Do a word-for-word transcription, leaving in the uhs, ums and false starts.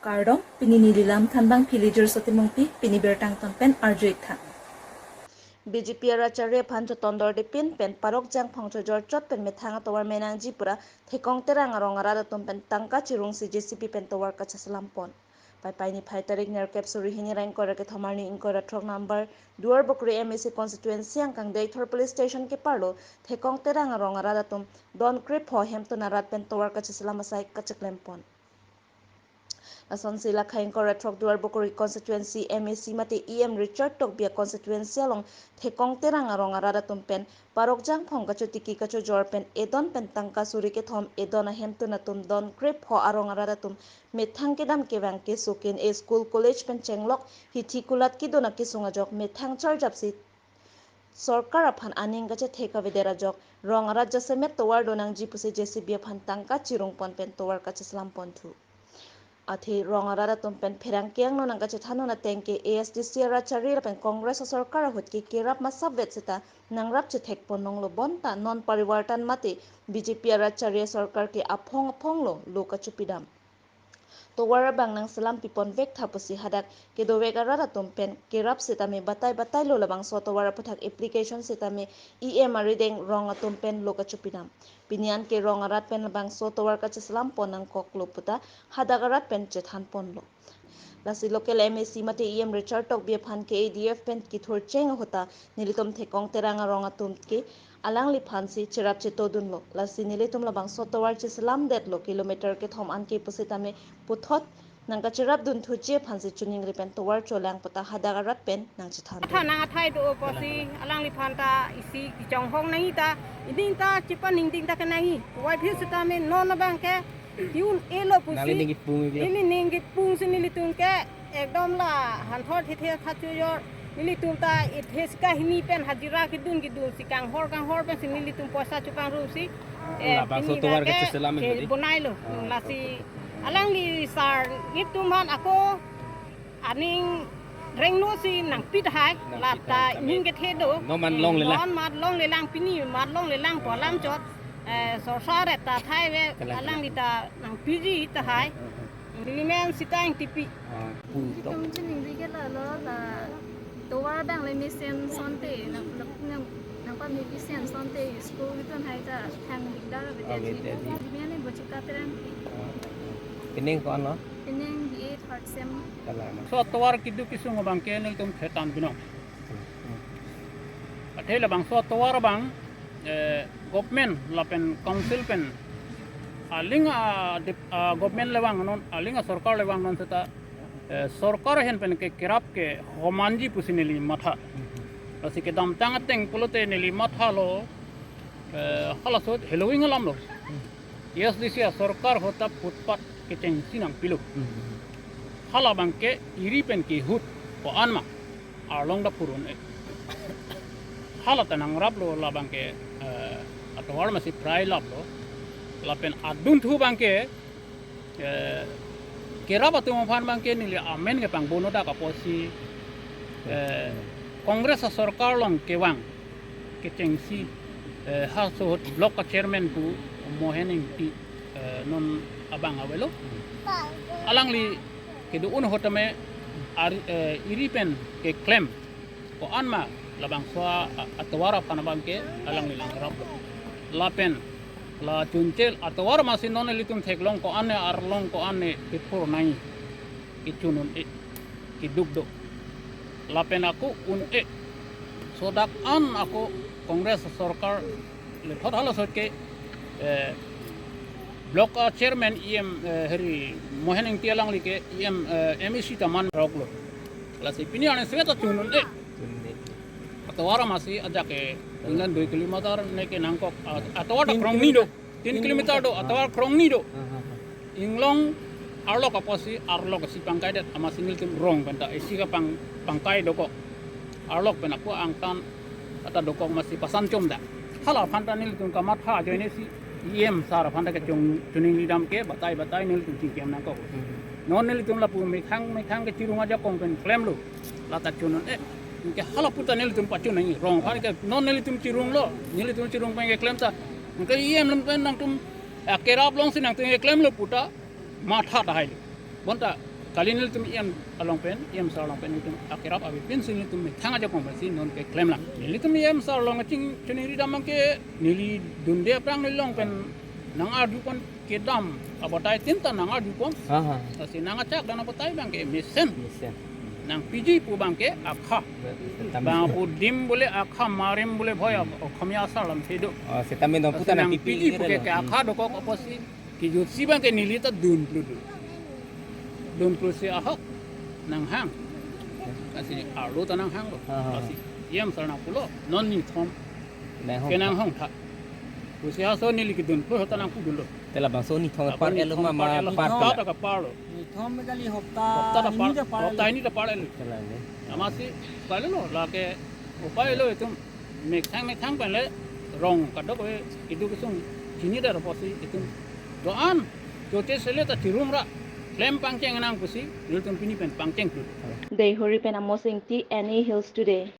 Kardom, pini neli lam thanbang Philiger Sotimungpi, pini birta angton pen arju-ik tha. B J P arat chari aphan choton dordepin pen parok jangphong chojor chot pen methang atovar menangji pura Thekong Terang arong arat atum pen tangka chirungsi J C B pen tovar kacheselam pon. Paipai niphai tarik nerkep suri hini ra ingkoi ra kethom arni ingkoi ra throk number Duarbagori M A C constituency angkang Deithor police station keparlo Thekong Terang arong arat atum don krepho hemtun arat pen tovar kacheselam asai kacheklem pon. Lasonsi lakhai ingkoi ra throk Duarbagori constituency M A C mate E M Richard Tokbi a constituency along Thekong Terang arong arat atum pen parok jangphong kachotiki kachojor pen edon pen tangka suri kethom edon ahemtun atum don krepho arong arat atum methang kedam kevang keso kin-e school college pen chenglok hithi kulat kedun akesung ajok methang charjapsi sorkar aphan aning kachethek avedet ajok rong arat jasemet tovar donangji pusi J C B aphan tangka chirung pon pen tovar kacheselam pon thu. Athe rong arat atum pen pherangke angno nangkachethan non ateng ke A S D C arat chari lapen Congress asorkar ahut ke kerap masap vet seta nangrap chethek pon longlo bonta non parivartan mate B J P arat chari asorkar ke aphong aphong lo lo kachopidam. Tovar abang nangselam pipon vek tha pusi hadak kedovek arat atum pen kerap setame batai batai lo labangso tovar aputhak application setame E M arideng rong atum pen lo kachopidam. Pini an ke rong arat pen labangso tovar kacheselam pon nangkoklo puta hadak arat pen chethan ponlo. Lasi local M A C mate E M Richard Tokbi aphan K A D F pen kithur cheng ahut ta nelitum Thekong Terang arong atum ke alangliphansi cherap chetodunlo. Lasi nelitum labangso tovar cheselam detlo kilometer kethom an ke pusitame puthot nangkacherap dun thuji aphansi choningri pen tovar cholang puta hadak arat pen nangchethan. Tha nang athai do apotsi alangliphan ta isi kechonghong nangji ta, ining ta chepaningding ta kenangji. Wai phi setame non abang ke tiun elo pusi. Nangli ning kipung iklo. Ili ning kipung si nelitum ke ekdom la hanthor thethe kachojor. Nelitum ta ithe sika hini pen hajira kedun kedunsi kanghor kanghor pensi nelitum poisa chepangrum si, eh, labangso pini tovar ke kacheselam ke ini. Bonailo. Ah, lasi okay. Alangli sar nelitum aphan ako aning rengno si nangpi tahai, nangpi lata tahai, kami ining kethe do. Non mat longlelang. Non mat longlelang pini, mat longlelang po alam chot. Eh, sorkar ta thai ave, kalang, alangli ta nangpiji tahai. Hmm, hmm, hmm. Neli men Sita Engtipi. Ah, pun to. Nelitum chiningri ke la lo la tovar abang le mesen asonte, nang, nang, nang, nangpamepisen asonte, school kedun hai ta thang dikdar ave. Ave, dei. Dei. Neli men Bochika Terangpi. Ah. Pining ko-an lo? Pining B A third sem. Kalang. So tovar keduk kesung abang ke nelitum thetan binong. Athe labangso tovar abang, eh, government lapen council pen aling a dep-, a government le vangnon, aling asorkar le vangnon seta, eh, sorkar ahin pen ke kerap ke homanji pusi neli matha. Lasi kedamtang ateng pulote neli mathalo, eh, halaso heloving alam lo. A S D C asorkar ahut ta footpath kechengsi nangpilo. Hmm. Hala abang ke iri pen kehut ko-an ma arlong ta phurun e. Hala ta nangraplo labang ke, eh, atovar masi prai laplo. Lapen adunthu abang ke, eh, kerap atum aphan abang ke neli amen kepangbono dak apotsi, eh, Congress asorkar along kevang kechengsi, eh, halaso ahut block achairman pu Mohen Engti, eh, non abang avelo. Alangli kedo-un ahut tame ar-, eh, iri pen keklem ko-an ma labangso a-, atovar aphan abang ke alangli nangraplo. Lapen la chunchel atovar masi non ilitum theklong ko-an ne arlong ko-an ne kepur nai kechun un-e, keduk do. Lapen ako un-e. So dak an ako Congress sorkar le thot halaso ahut ke, eh, block, ah, chairman E M, eh, heri Mohen Engti alangli ke E M, eh, M A C ta man roklo. Lasi pini arni seta chun un-e. Atovar masi ajak ke inglan dui kilometer ne ke nangkok, ah, atovar ta krongni do. Tin kilometer do, atovar krongni do. Ah, ah, ah. Inglong arlok apotsi arlok si pangkaidet amatsi nelitum rong pen ta isi kapang, pangkai dokok. Arlok pen ako angtan ata dokok amatsi pasan chom da. Hala aphan ta nelitum kamatha ajoine si E M sar aphan ta kechong choningri dam ke batai batai nelitum chingki-am nangkok. Hmm. Non nelitum lapu methang methang kechirung ajakong pen klemlo. Lata chun un-e. Anke hala puta nelitum pachun nangji. Rong aphan ke non nelitum chirunglo. Nelitum chirung pen keklem ta. Anke E M lam pen nangtum, eh, kerap alongsi nangtum keklemlo puta matha tahai lo. Bonta Kali nelitum E M along pen, E M sir along pen nelitum akerap avepin si nelitum methang ajakong pensi non ke klemlang. Nelitum E M sir along ching choningri dam abangke neli dunde aphrang neli along pen nang-arjupon kedam abatai tin ta nang-arjupon. Aha. Lasi nang-achak dan abatai abangke mesen. Mesen. Nangpiji pu abangke akha. Setame. Bang pu dim bole akha, marim bole bhoi, Okhomia asar lamthe do. Oh, setame non puta nangpiji pu ke, ke akha dokok apotsi kejutsi abangke neli ta dunplu do. Dunplu si ahok nanghang. Lasi arlo ta nanghanglo. Ha, ha, ha. Lasi E M sir nangpulo, non nithom. Nanghong. Ke nanghongtha. Pusi halaso neli kedunplu ahut ta nangpudunlo. Te labangso nithom apar elo ma, ma apar ta kaparlo. Nithom kali hopta, hopta ta par, hopta hini ta parlo. Te la ni. Amatsi parlo, lake upai lo itum. Methang methang pen le rong kadokave itum kesung chinidar apotsi itum do-an chote sele ta chirumra klem pangcheng nang pusi nelitum pini pen pangchengplu. Deihori pen Amos Ingti, N A Hills Today.